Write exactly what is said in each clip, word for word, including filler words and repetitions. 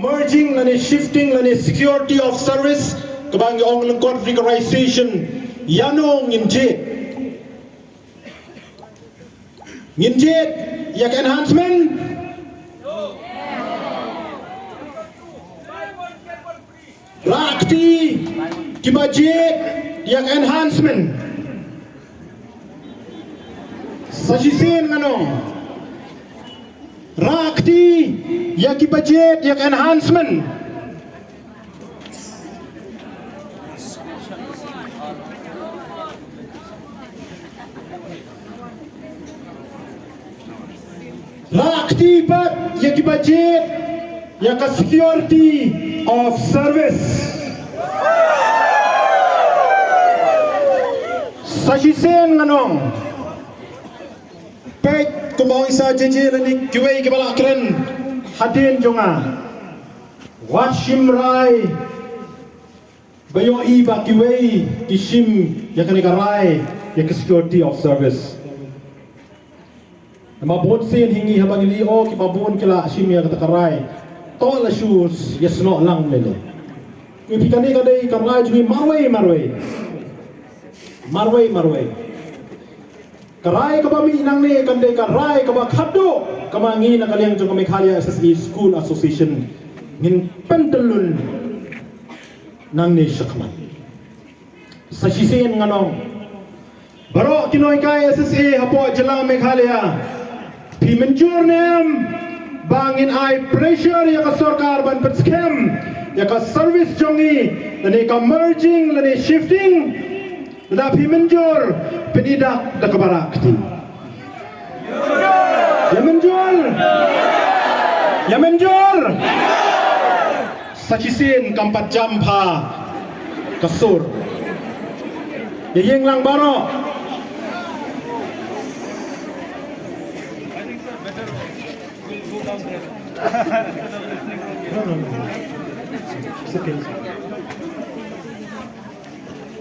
Merging lane shifting lane security of service, kaba ngi ong lyngkot regularization, ïano ngin jied? Ngin jied ïa ka enhancement? Rah kti kiba jied ïa ka enhancement. Sa shisien ngan ong. Rah kti ïa kiba jied ïa ka enhancement. Rah kti pat ïa kiba jied ïa ka security of service. Sa shisien ngan ong. Peit kumba ong i Sir J J lane kiwei kiba la kren hadien jong nga. Wat shim rai ba ïohi ba kiwei ki shim ïa kane ka rai ïa ka security of service. Namar bun sien hi ngi haba ngi ïoh kiba bun ki la shim ïa kata ka rai. To la shu ïasnoh lang lei lei. Ngi phi kane ka dei ka rai jong ngi marwei marwei. Marwei marwei. Ka rai kaba mih nangne kan dei ka rai kaba khadduh kaba ngi na ka liang jong ka Meghalaya S S A School Association ngin pyntyllun nangne shakhmat. Sa shisien ngan ong. Baroh ki nonghikai S S A hapoh jylla Meghalaya. Phi mynjur ne em ba ngin ai pressure ïa ka sorkar ban pynskhem ïa ka service jong ngi lane ka merging lane shifting? Lada phi mynjur, pynïaid da kaba rah kti. Ïa mynjur. Ïa mynjur. Sa shisien kam pat jam bha ka sur. Ïa ïeng lang baroh.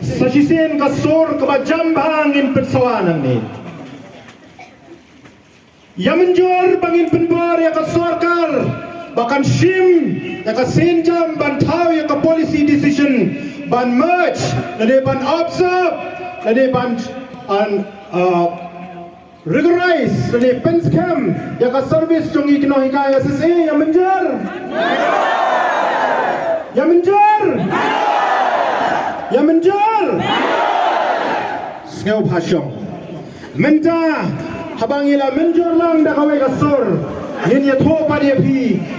Sa shisien ka sur kaba jam bha ngin pynsawa nangne. Ïa mynjur ba ngin pynbor ïa ka sorkar ba kan shim ïa ka sienjam ban thaw ïa ka policy decision ban merge lane ban absorb lane ban, an, uh, regularize lane pynskhem ïa ka service jong ngi ki nonghikai S S A. Ïa mynjur. Ïa mynjur. Ïa mynjur. Sngewbha shong. Mynta haba ngi la mynjur lang da kawei ka sur, ngin ïathuh pat ïa phi.